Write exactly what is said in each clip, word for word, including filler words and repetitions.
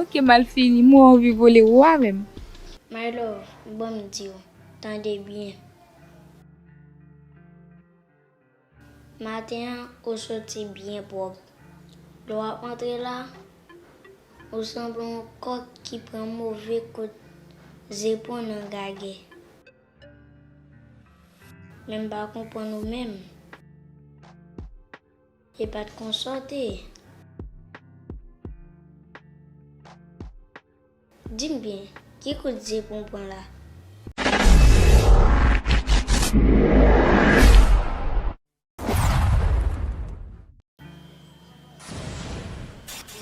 Oke, malfini, mwen anvi vole ou a menm. My love, ban m di w, tande byen. Maten an, ou soti byen pwòp. Lè w ap antre la, ou sanble yon kòk ki pran move kout zepon nan gagè. Men m pa konprann ou menm. E pa t konsa w te ye. Di m byen, ki kout zepon w pran la?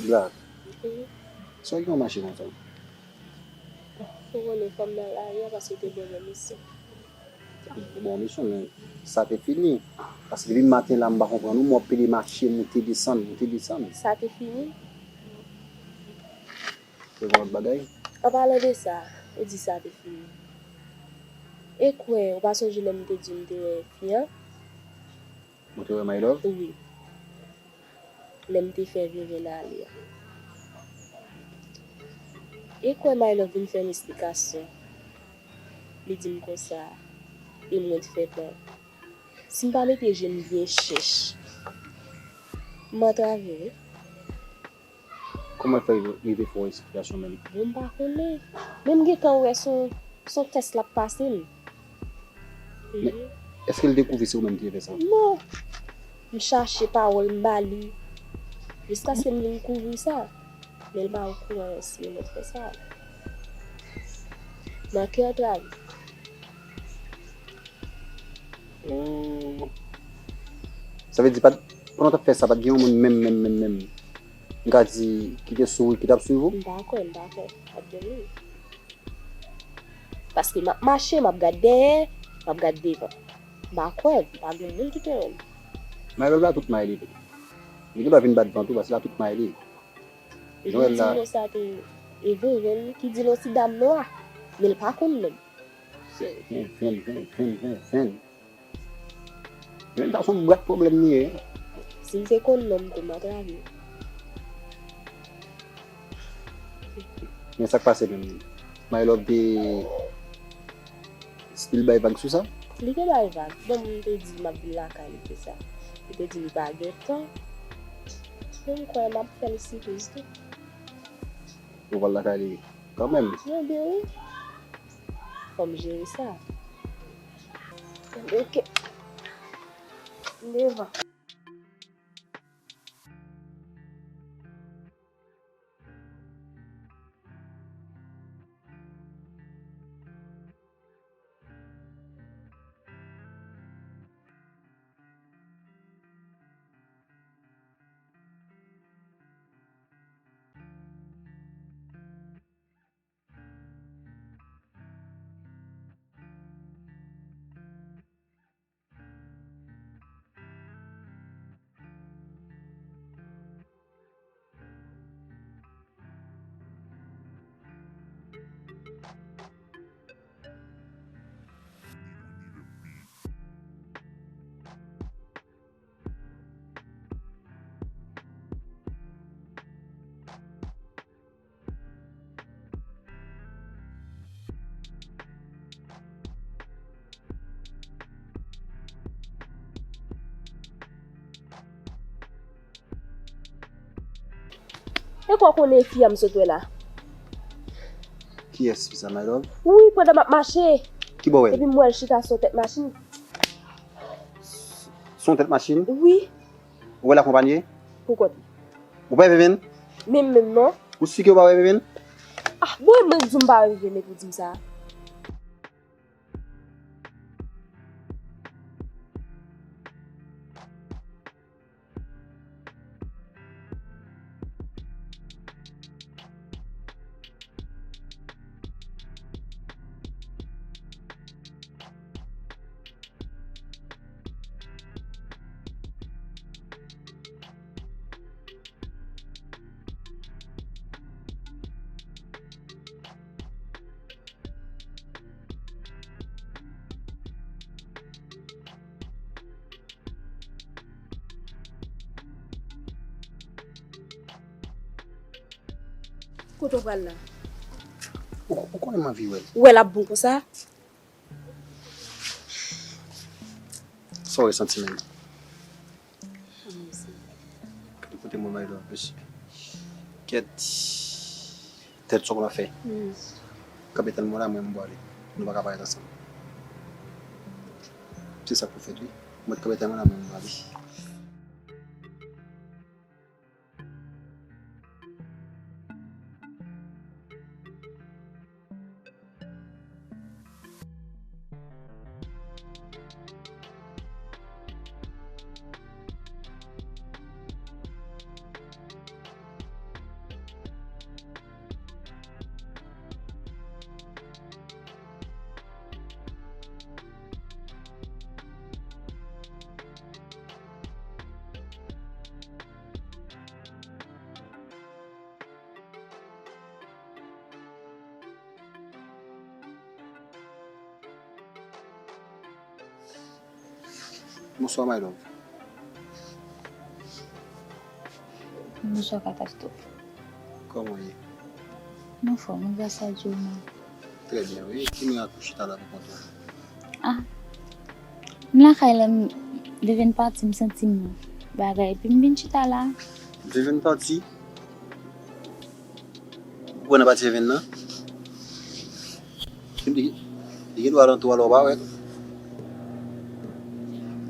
Black, sa w gen w mache konsa? Ou konnen fò m nan lari a paske te gen yon misyon. Bon, misyon, men sa te fini. Paske depi maten la, m pa konprann ou, m wè w pede mache, moute, desann, moute, desann. Sa te fini? Se yon lòt bagay? An palan de sa, ou di sa te fini. E kwè, ou pa sonje lè m te di w m te wè fi an? Ou te wè My Love? Wi. Lè m te fè Venven ale a. E kwè My Love vin fè m esplikasyon. Li di m konsa, e mwen t fè plan. Si m pa mete je m byen chèch, m antrave wi. Kòman l fè rive fè yon esplikasyon menm? Bon, m pa konnen. Men m gentan wè se yon, se yon tès l ap pase m. Men, èske l dekouvri se ou menm ki te fè sa? Non. M chache pawòl, m ba li. Jiskaske m vin kouvri sa. Men l pa okouran si yo mèt fè sa. Manke antrave. Oh. Sa vle di, pa t, pandan w t ap fè sa, pa t gen yon moun menm, menm, menm, menm, m ka di, ki te sou wout, ki t ap swiv ou? M pa kwè, m pa kwè. Pa t gen moun. Paske m ap mache, m ap gad dèyè, m ap gad devan. M pa kwè, m pa gen moun ki te wè m. Maylove la tout may li tou. Li gen dwa vin bat vant tou, paske la tout may li. Epi Noël di la. Mo sa tou, e Venven ki di l yon ti dam nwa, men l pa konn non m. Ven, ven, ven, ven, ven, ven. Ven ta son bwat pwoblèm li ye. Si m te konn non m tou, m antrave. Men sa k pase menm? My Love te still bay vag sou sa? Li te bay vag. Bon, m te di m ap vin lakay li, se sa. Li te di li pa gen tan. Men m kwè m ap fè l sipriz tou. Ou pral lakay li kanmenm? Ebyen wi. Fò m jere sa. Oke. M devan. E kwa konnen fi a m sot wè la? Kiyès fi sa, my love? Wi, pandan m ap mache. Ki bò w wè l? Epi m wè l chita sou tèt machin. Sou tèt machin? Wi. Ou wè l akonpanye? Poukont li. Ou pa wè Venven? Menm, menm non. Ou si ke ou pa wè Venven? Ah, bon, mwen di w m pa wè Venven epi w di m sa. Kote w pral la? Ou, ou konnen m anvi wè l. Ou wè l ap bon konsa? Sa w resanti menm? Kote mwen may love mesye. Kèt. Tèt sa w konn ap fè. Kanpe tann mwen la, mwen m pwale. Nou pa ka parèt ansanm. Se sa k pou fèt wi. Mwen kanpe tann mwen la, mwen m pwale. Bonswa my love. Bonswa Katastwòf. Kòman w ye? M anfòm, gras a Dye ou menm? Trè byen wi. Ki mwen ak ou chita la pou kont ou? Ah, m lakay la, m vin pati, m santi m bagay, epi m vin chita la. Vin pati? Ou wè nan pati Even nan? Li, li gen dwa alantou alò w pa wè l.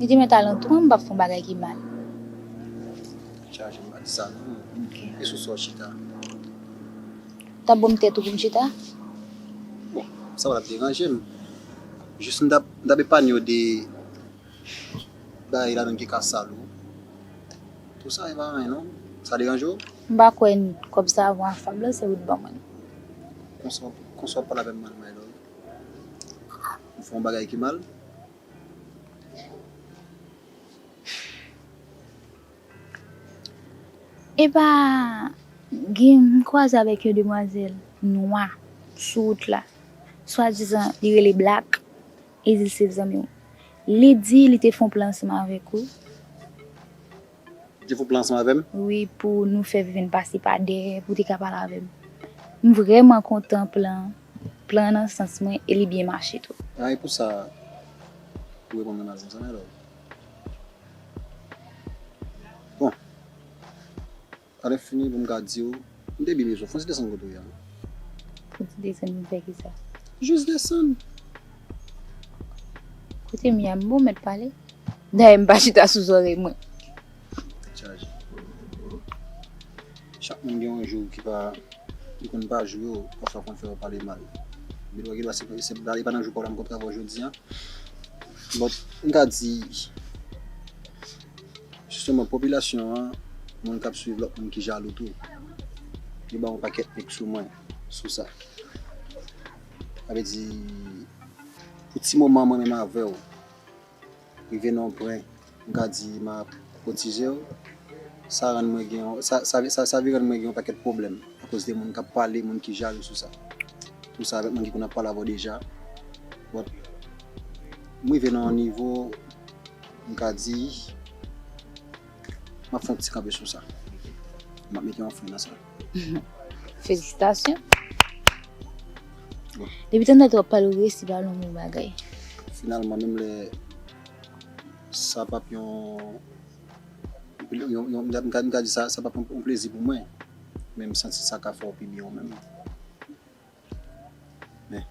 Li te mèt alantou, m p ap fè yon bagay ki mal. Chaje m pa di sa non. E sou sa w chita? T ap bon m tèt ou pou m chita? Bon, sa pa t ap deranje m. Jis m t ap, m t ap epanye w de bagay ladan ki ka sal ou. Tou sa e pa anyen non. Sa deranje w? M pa kwè kòb sa avon afab lan se ou t ban mwen. Konsa, konsa w ap pale avè m mal my love. M fè yon bagay ki mal? Epa gen m kwaze avèk yon demwazèl nwa sou wout la. Swadizan li rele Black. E di l se zanmi w. Li di li te fè yon plan ansanm avèk ou. Li te fè yon plan ansanm avè m? Wi, pou nou fè Vivienne pase pa dèyè, pou te ka pale avè m. M vrèman kontan plan, plan an nan sans mwen e li byen mache tou. A, e pou sa ou reponn mwen mal konsa, my love. Bon. Alè fini pou m ka di w, m te byen bezwen w. Fon ti desann kote w ye a. Fon ti desann pou m fè kisa? Jis desann. Kote m ye a, m bon mèt pale. Dayè m pa chita sou zòrèy mwen. Chaje. Chak moun gen yon jou ki pa, ki konn pa jou yo, pafwa konn fè yo pale mal. Gen dwa, gen dwa se, se, se pa nan jou pa w la m kontre avè w jodi a. Bon, m ka di, jisteman, popilasyon an, moun k ap swiv lòt moun ki jalou tou. Yo ba yon pakèt mik sou mwen, sou sa. Sa vle di, pou ti moman mwen menm avè w, rive nan yon pwen, m ka di m ap kotize w, sa rann mwen gen yon, sa, sa, sa, sa vin rann mwen gen yon pakèt pwoblèm akoz de moun k ap pale, moun ki jalou sou sa. Tou sa avèk moun ki konn ap pale avè w deja. But, m rive nan yon nivo, m ka di, m ap fè yon ti kanpe sou sa. M ap mete yon fren nan sa. Felisitasyon. Depi tande w ap pale, ou resi pale yon bon bagay. Finalman, menm lè sa p ap yon, yon, yon, m ka, m ka di sa, sa p ap yon, yon plezi pou mwen, men m santi sa ka fè w pi byen ou menm. Men.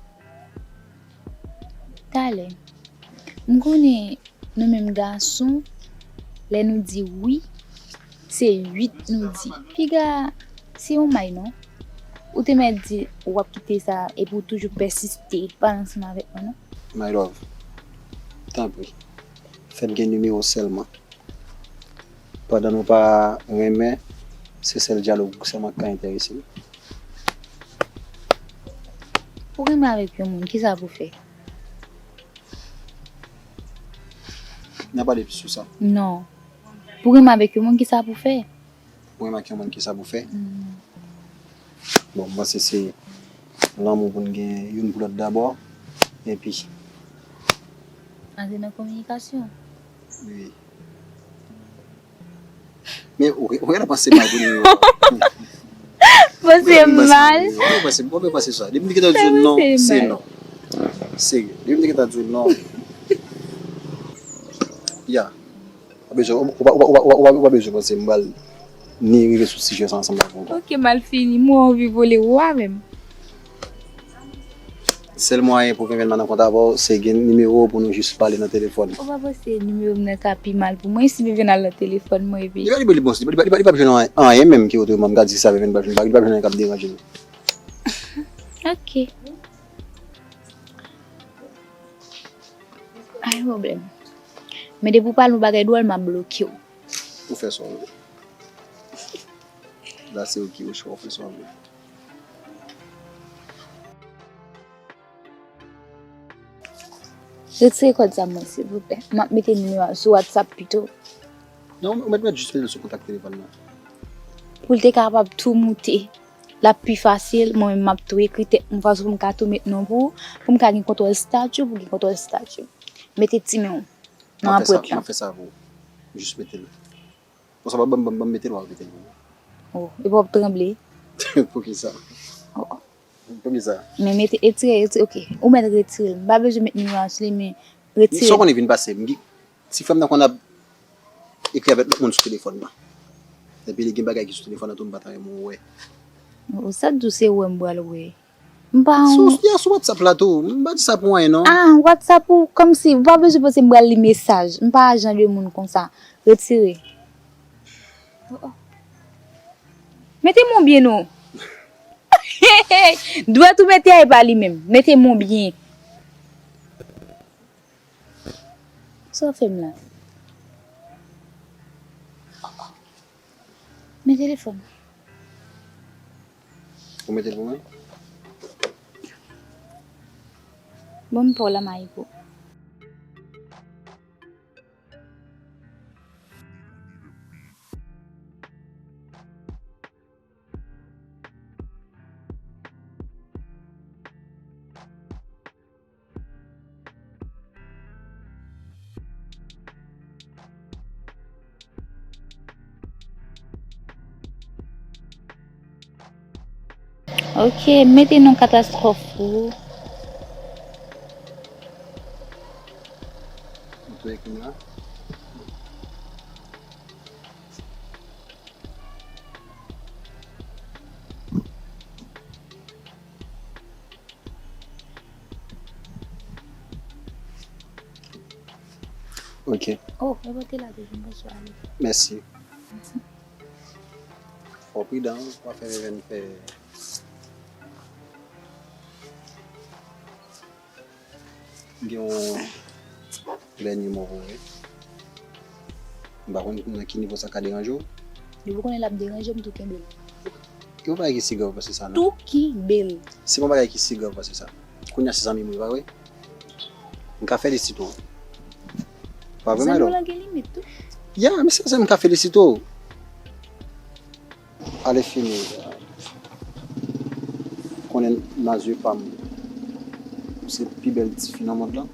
Talè. M konnen nou menm gason, lè nou di wi, se uit nou di. Piga, se yon may non. Ou te mèt di w ap kite sa epi w toujou pèsiste pale ansanm avèk mwen non. My love, tanpri, fè m gen nimewo w sèlman. Pandan nou pa renmen, se sèl dyalòg ou sèlman k ka enterese m. Ou renmen avèk yon moun, kisa pou fè? N a pale plis sou sa. Non. Pou renmen avèk yon moun, kisa pou fè? Pou renmen ak yon moun, kisa pou fè? Bon, m panse se lanmou pou n gen youn pou lòt dabò. Epi. Antre nan kominikasyon. Wi. Men ou, ou genlè panse mal pou nou. Panse mal. Ou pa panse, ou pa panse sa. Depi m te gentan di w non, se non. Serye. Depi m te gentan di w non. Ya. Ou pa bezwen, ou pa, ou pa, ou pa, ou pa, ou pa bezwen panse m pral ni rive sou sijè sa ansanm avè w ankò. Ok, mal fini. Mwen anvi vole ou a menm. Sèl mwayen pou Venven nan kont avè w, se gen nimewo w pou nou jis pale nan telefòn. Ou pa panse nimewo m nan ka pi mal pou mwen si Venven al nan telefòn mwen epi. Li pa, li pa, li pa, li pa, li pa, li p ap jwenn anyen, anyen menm ki otreman, m ka di sa, Venven p ap jwenn, li p ap jwenn anyen k ap deranje nou. Ok. Pa gen pwoblèm. Men depi w pale yon bagay dwòl, m ap bloke w. Ou fè sa w vle. La se ou ki ochwa, ou fè sa w vle. Retire kòd sa mwen, silvouplè. M ap mete nimewo a sou WhatsApp pito. Non, ou mèt, mèt jis mete l sou kontak telefòn nan. Pou l te kapab tou moute. L ap pi fasil, mwen menm m ap tou ekri tèt mwen fason pou m ka tou met non pou ou, pou m ka gen kontwòl stati w, pou gen kontwòl stati w. Mete ti men w nan anprent lan. M ap fè sa pou ou. Jis mete l. Bon, sa pa ban m, ban m, ban m mete l, w ap mete l pou mwen. Oh, epi w ap tranble. Poukisa? Oh. Poukisa? Men mete, retire, retire, ok. Ou mèt retire l. M pa bezwen met nimewo a sou li, men retire l. Sa w konnen vin pase m. Ti frè m nan konn ap ekri avèk lòt moun sou telefòn nan. Epi li gen bagay ki sou telefòn nan tou, m pa ta renmen w wè. Oh, sa t di w se wè m pral wè. M pa yon... Sou, ya, sou WhatsApp la tou. M pa di sa pou anyen, non. Ah, WhatsApp ou, kòmsi, ou pa bezwen panse m pral li mesaj. M pa jan de moun konsa. Retire. Oh, oh. Mete men w byen, non. Dwèt ou mete a, e pa li menm. Mete men w byen. Sa w fè m la? Men telefòn. Ou mete l pou mwen? Bon, m pa w la, Mayiko. Ok, mete non katastwòf ou. Ou tou ekri m la? Ok. Oh, e pote la toujou, m panse ale. Mèsi. Fò w pridan, w pa fè Venven fè. Gen yon dènye mo pou ou, wi. M pa konn nan ki nivo sa ka deranje w. Depi w konnen l ap deranje m, tou kenbe l. Gen yon bagay ki si grav pase sa, non. Tou kenbe l. Se pa yon bagay ki si grav pase sa. Kounye a se zanmi m, wi, pa vre? M ka felisite w. Pa vre, Milo? Zanmi w lan gen limit tou. Ya, men se sa m ka felisite w. Ale fini. Konnen nan zye pa m, ou se pi bèl tifi nan mond lan.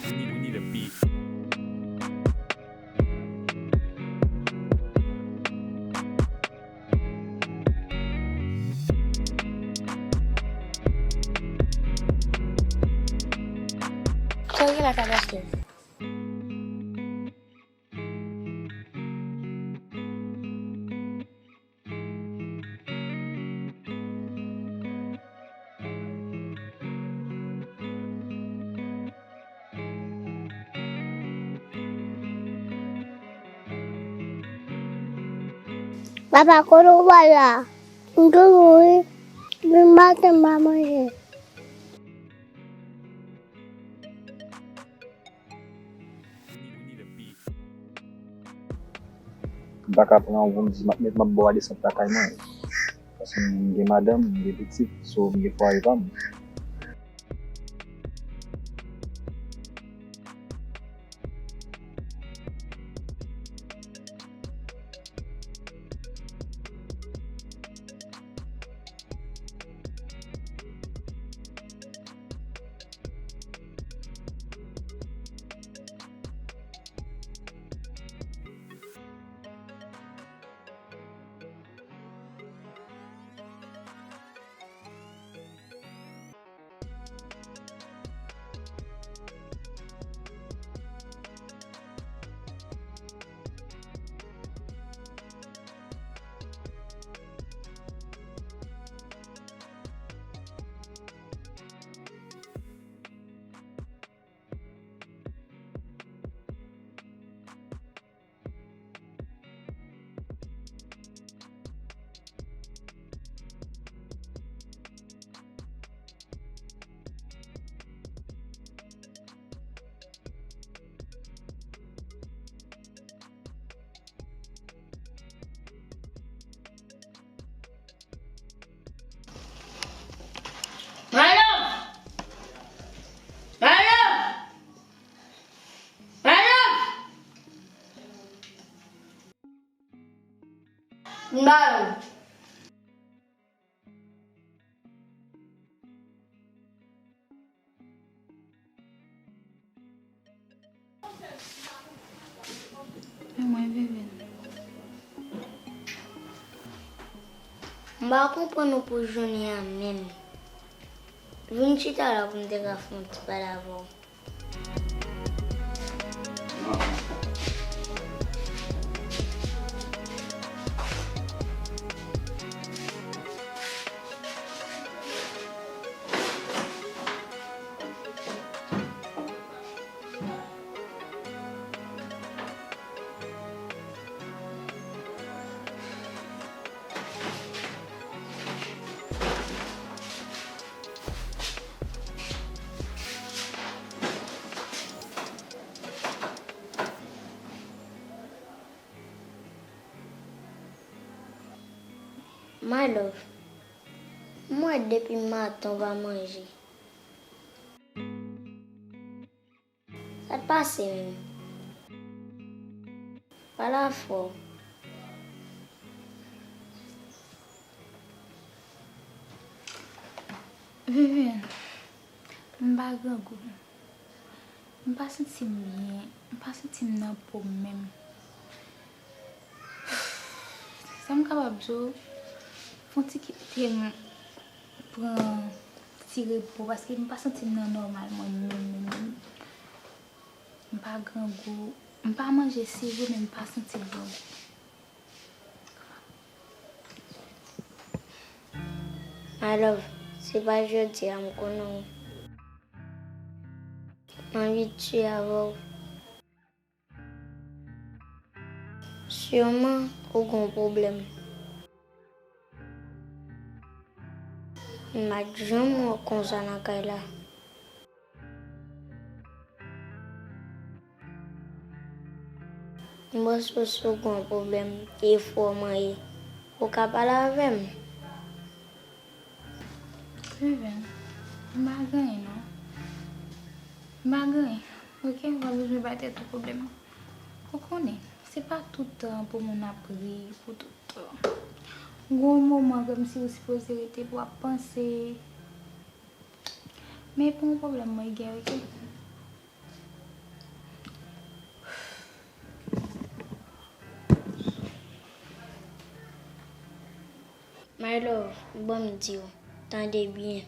We need, we need a beat. Sa w gen la, Cadastre? Papa, kote w pral la? M tou mouri. Demen maten m pa manje. M pa ka pran w pou m di m ap met m ap ba w a desant lakay mwen. Paske m gen madanm, m gen pitit, so m gen fwaye pa m. My love! My love! My love! My love! Men mwen, Vivian. M pa konprann ou pou jounen an menm. Vin chita la pou m te ka fè yon ti pale avè w. My love, m wè depi maten w pa manje. Sa k pase menm? Pale avè w. Vivian, m pa grangou. M pa santi m byen. M pa santi m nan po m menm. Sa m kapab di w, fè w ti kite m pran ti repo, paske m pa santi m nan nòmal mwen menm, menm, menm. M pa grangou, m pa manje, se vre, men m pa santi grangou. My love, se pa jodi a m konnen w. M abitye avè w. Siman ou gen yon pwoblèm. M pa t janm wè w konsa nan kay la. M panse w si w gen yon pwoblèm, e fò mwen ye. Ou ka pale avè m? Vivian, m pa gen anyen non. M pa gen anyen. Oke, ou pa bezwen bay tèt ou pwoblèm. Ou konnen, se pa tout tan pou moun ap ri, pou tout tan. Gon moman kòmsi ou sipoze rete pou w ap panse. Men pa yon pwoblèm mwen gen, oke? My love, ban m di w, tande byen.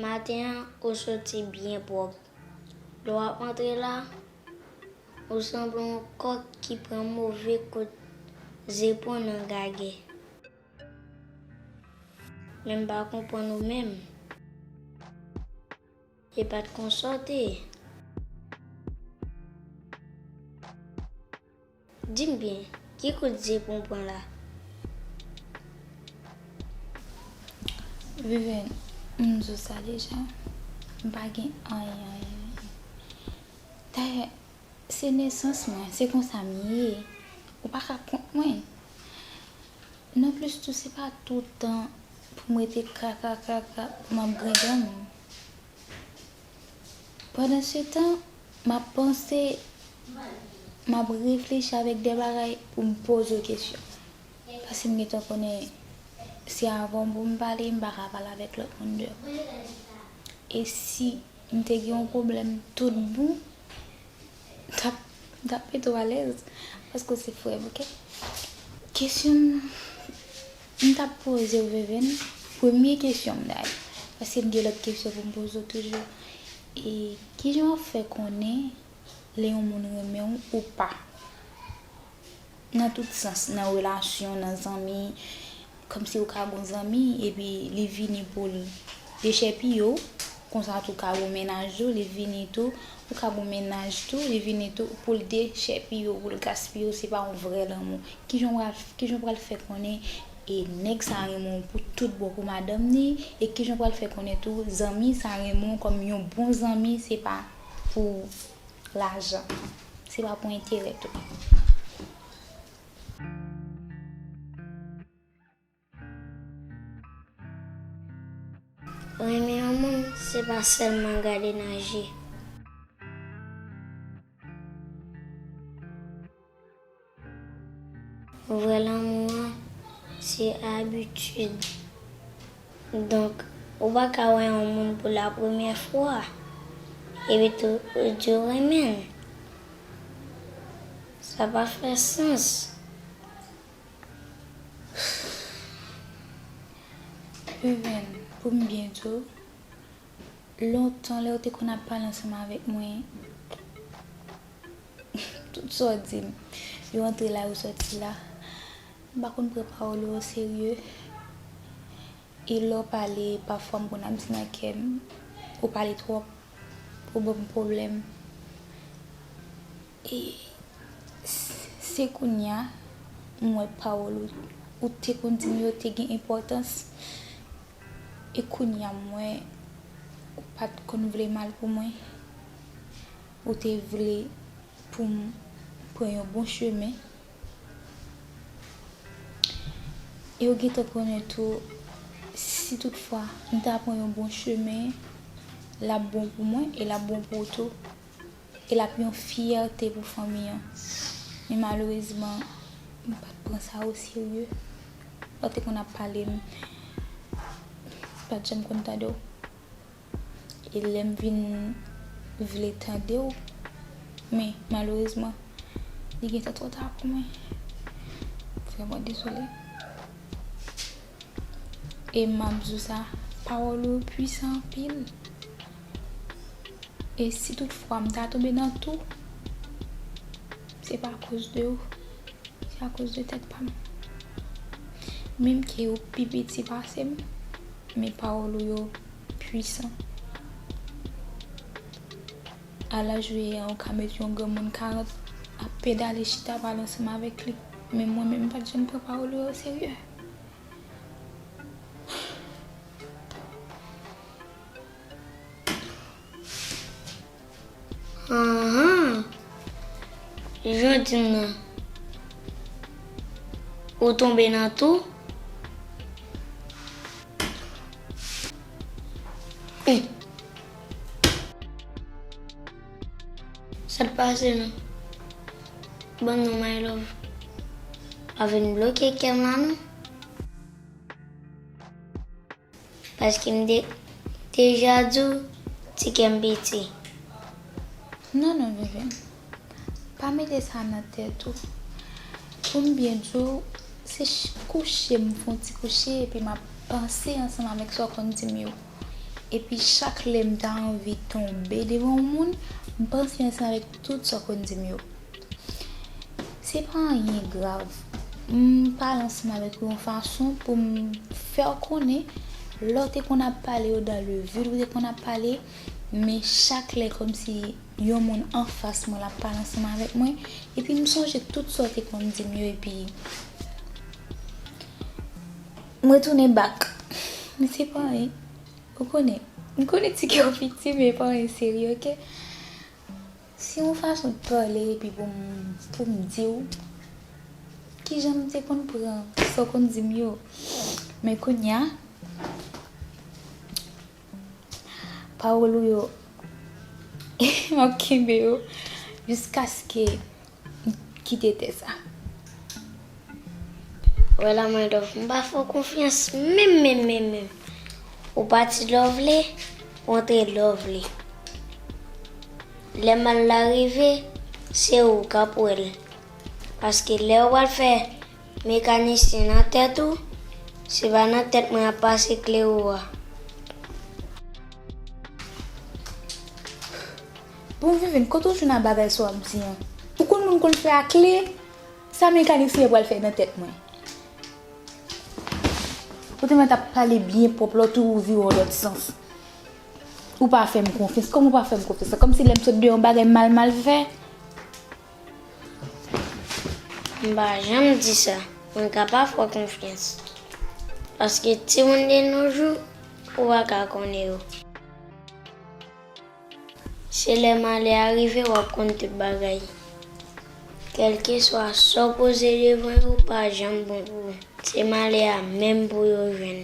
Maten an, ou soti byen pwòp. Lè w ap antre la, ou sanble yon kòk ki pran move kout zepon nan gagè. Men m pa konprann ou menm. E pa t konsa w te ye. Di m byen, ki kout zepon w pran la? Vivienne, m di w sa deja. M pa gen anyen, anyen, anyen. Dayè, se nesans mwen, se konsa m ye. Ou pa ka kont mwen. Nonplis tou, se pa toutan pou m rete kaka, kaka, m ap griyen dan m. Pandansetan, m ap panse, m ap reflechi avèk de bagay pou m poze w kesyon. Paske m gentan konnen se avè w pou m pale, m pa ka pale avèk lòt moun deyò. E si m te gen yon pwoblèm tout bon, m t ap, m t ap mete w alèz, paske w se frè m, oke? Kesyon m, m t ap poze w, Vèvèn, premye kesyon m dayè, paske m gen lòt kesyon pou m poze w toujou. E kijan w ap fè konnen lè yon moun renmen w ou pa? Nan tout sans, nan relasyon, nan zanmi, kòmsi ou ka gon zanmi, epi li vini pou l dechèpiye w, konsa tou ka gon mennaj tou, li vini tou, ou ka gon mennaj tou, li vini tou pou l dechèpiye w, pou l gaspiye w, se pa yon vrè lanmou. Kijan w pral, kijan w pral fè konnen, e nèg sa renmen w pou tout bon pou madanm ni, e kijan w pral fè konnen tou, zanmi sa renmen w kòm yon bon zanmi, se pa pou lajan. Se pa pou enterè tou. Renmen yon moun, se pa sèlman gade nan je. Vrè lanmou an, se abitid. Donk, ou pa ka wè yon moun pou la premyè fwa, epi tou ou di w renmen l. Sa pa fè sans. Even, pou m byen di w, lontan lè w te konn ap pale ansanm avèk mwen, tout sa w di m, yo antre la, yo sòti la. M pa konn pran pawòl yo oserye. E lè w pale, pafwa m konn ap di nan kè m, ou pale twòp, ou ban m pwoblèm. E s-, se kounye a m wè pawòl ou, ou te konn di m yo te gen enpòtans. E kounye a m wè ou pa t konn vle mal pou mwen. Ou te vle pou m pran yon bon chemen. E ou gentan konnen tou, si toutfwa m ta pran yon bon chemen, l ap bon pou mwen e l ap bon pou ou tou. E l ap yon fyète pou fanmi an. Men malerezman, m pa t pran sa oserye. Lè w te konn ap pale m, m pa t janm konn tande w. E lè m vin vle tande w, men malerezman, li gentan twò ta pou mwen. Vrèman dezole. E m ap di w sa, pawòl ou yo pwisan anpil. E si toutfwa m ta tonbe nan tou, se pa akoz de ou, se akoz de tèt pa m. Menm ke ou pi piti pase m, men pawòl ou yo pwisan. A laj ou ye a, ou ka mete yon granmoun karant ap pedale chita pale ansanm avèk li. Men mwen menm, m pa t janm pran pawòl ou yo oserye. Anhan. Jan w di m nan. Ou tonbe nan tou? Hum. Sa t pase non? Ban m non, my love. Pa vin bloke kè m la non. Paske m de-, deja di w ti kè m piti. Non, non, Vivienne. Pa mete sa nan tèt ou. Pou m byen di w, se ch-, kouche m fè yon ti kouche epi m ap panse ansanm avèk sa w konn di m yo. Epi chak lè m ta anvi tonbe devan yon moun, m panse ansanm avèk tout sa w konn di m yo. Se pa anyen grav. M pale ansanm avèk ou yon fason pou m fè w konnen lè w te konn ap pale yo dans le vide, ou te konn ap pale, men chak lè kòmsi yon moun anfas mwen l ap pale ansanm avèk mwen, epi m sonje tout sa w te konn di m yo, epi m retounen back. Men se pa anyen. Ou konnen, m konnen ti kè w piti, men e pa anyen serye, oke? Se yon fason de pale epi pou m, pou m di w. Kijan m te konn pran sa w konn di m yo. Men kounye a, pawòl ou yo, m ap kenbe yo jiskaske m kite tè sa. Wè la, my love, m pa fè w konfyans menm, menm, menm, menm. Ou pati lè w vle, ou antre lè w vle. Lè mal la rive, se ou k ap wè l. Paske lè w al fè mekanisyen nan tèt ou, se pa nan tèt mwen ap pase kle ou a. Bon, Vivine, kote w jwenn a bagay sa w ap di an? Ou konn moun konn fè a kle? Sa mekanisyen pral fè nan tèt mwen? Ou te mèt ap pale byen pwòp, lòt ou vire yon lòt sans. Ou pa fè m konfyans. Kòman ou pa fè m konfyans? Se kòmsi lè m sot de yon bagay mal mal fè. M pa janm di sa. Mwen ka pa fè w konfyans. Paske timoun de nos jours, ou pa ka konnen yo. Se lè malè a rive w ap konn tout bagay. Kèlkeswa sa w poze devan yo pa janm bon pou ou. Se malè a menm pou yo jwenn.